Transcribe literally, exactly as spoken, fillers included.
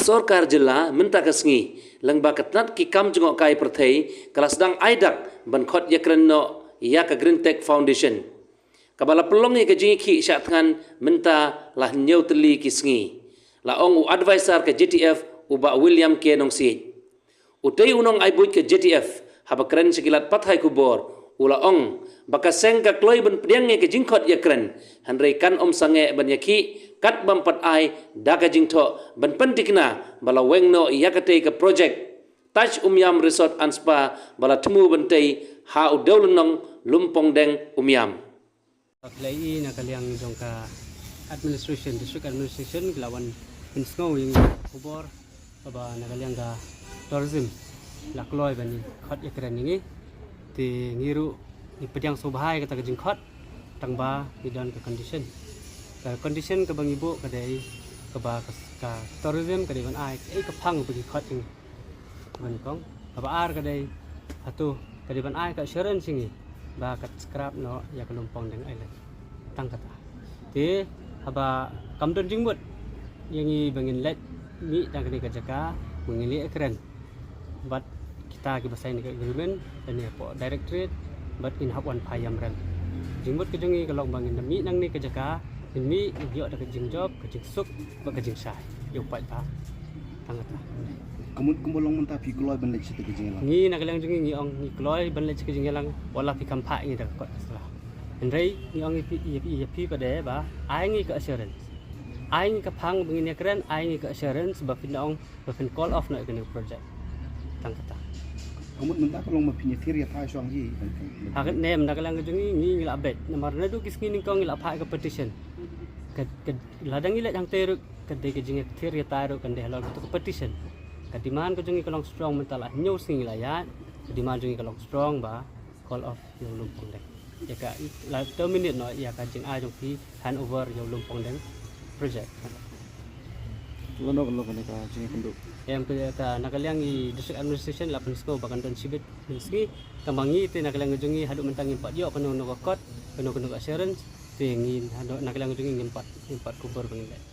Sorkar jylla mynta ka sngi, lyngba ka tnat ki kam jngohkai pyrthei, ka la sdang ai dak ban khot ïakren noh ïa ka Green Tech Foundation, kaba la pynlong ïa ka jingïakhih shah thngan mynta la hynñiew tylli ki sngi, la ong u advisor ka J T F, u Bah William K Nongsiej. Utei u nongai buit ka J T F, haba kren sha ki lad pathai khubor, u la ong ba ka seng ka kloi ban pdiang ïa ka jingkhot ïakren, hynrei kan ym sangeh ban ïakhih kat bym pat ai da ka jingthoh ban pynthikna ba la weng noh ïa katei ka projek Taj Umiam Resort and Spa ba la thmu ban tei ha u dewlynnong Lumpongdeng Umiam. Ba ki la ïohi na ka liang jong ka administration, district administration, ki la wan pynsngew ïa ngi ka khubor kaba na ka liang ka tourism la kloi ban ïa khot ïakren ïa ngi. Te ngi ruh ngi pdiang sngewbha ïa kata ka jingkhot, tang ba ngi don ka condition. Ka condition kaba ngi buh ka dei kaba ka, ka tourism ka dei ban ai kaei ka phang ba ngi khot ïa ngi. Ban kong, kaba ar ka dei, hato ka dei ban ai ka assurance ïa ngi ba kat scrap noh ïa ka Lumpongdeng Island. Tang kata. Te haba kam don jingmut ïa ngi ba ngin leit mih tang kane ka jaka, ba ngin leit ïakren bad kita kiba sign ka agreement, lane hapoh directorate, bad ngin hap wan phai ïamrem. Jingmut ka jong ngi ka long ba ngin da mih nangne ka jaka, ngin mih, ngin ïoh da ka jingjop, ka jingsuk bad ka jingshai ïa u paidbah. Tang kata. Ka mut kumba long mynta phi kloi ban leit sha ka jingïalang? Ngi na ka liang jong ngi ngi ong ngi kloi ban leit sha ka jingïalang, wat la phi kham phah ïa ngi da ka kot ka sla. Hynrei ngi ong ïa phi, ïa phi, ïa phi pat de ba ai ngi ka assurance, ai ngi ka phang ba ngin ïakren, ai ngi ka assurance ba phin ong ba phin call off noh ïa kane ka project. Tang kata. Ka mut mynta ka long ba phin ïathir ïathai shuwa hi. Ha kane mynta ka liang ka jong ngi ngi, ngi la beit. Namar naduh ki sngi nyngkong ngi la phah ïa ka petition. Ka, ka, lada ngi leit hangtei ruh ka dei ka jingïathir ïathai ruh kan dei halor kata ka petition. Ka demand ka jong ngi ka long strong mynta la hynñiew sngi ngi la ïaid. Ka demand jong ngi ka long strong ba call off ïa u Lumpongdeng. Ïa ka, la terminate noh ïa ka jingai jong phi, hand over ïa u Lumpongdeng project. Lano ka long kane ka jingïakynduh? Em, ka, ka na ka liang i district administration la pynsngew ba kan don shibit mynsngi. Tang ba ngi te na ka liang jong ngi haduh mynta ngim pat ïoh kano kano ka kot, kano kano ka assurance. Te ngi haduh na ka liang jong ngi ngim pat, ngim pat kubur ba ngin leit.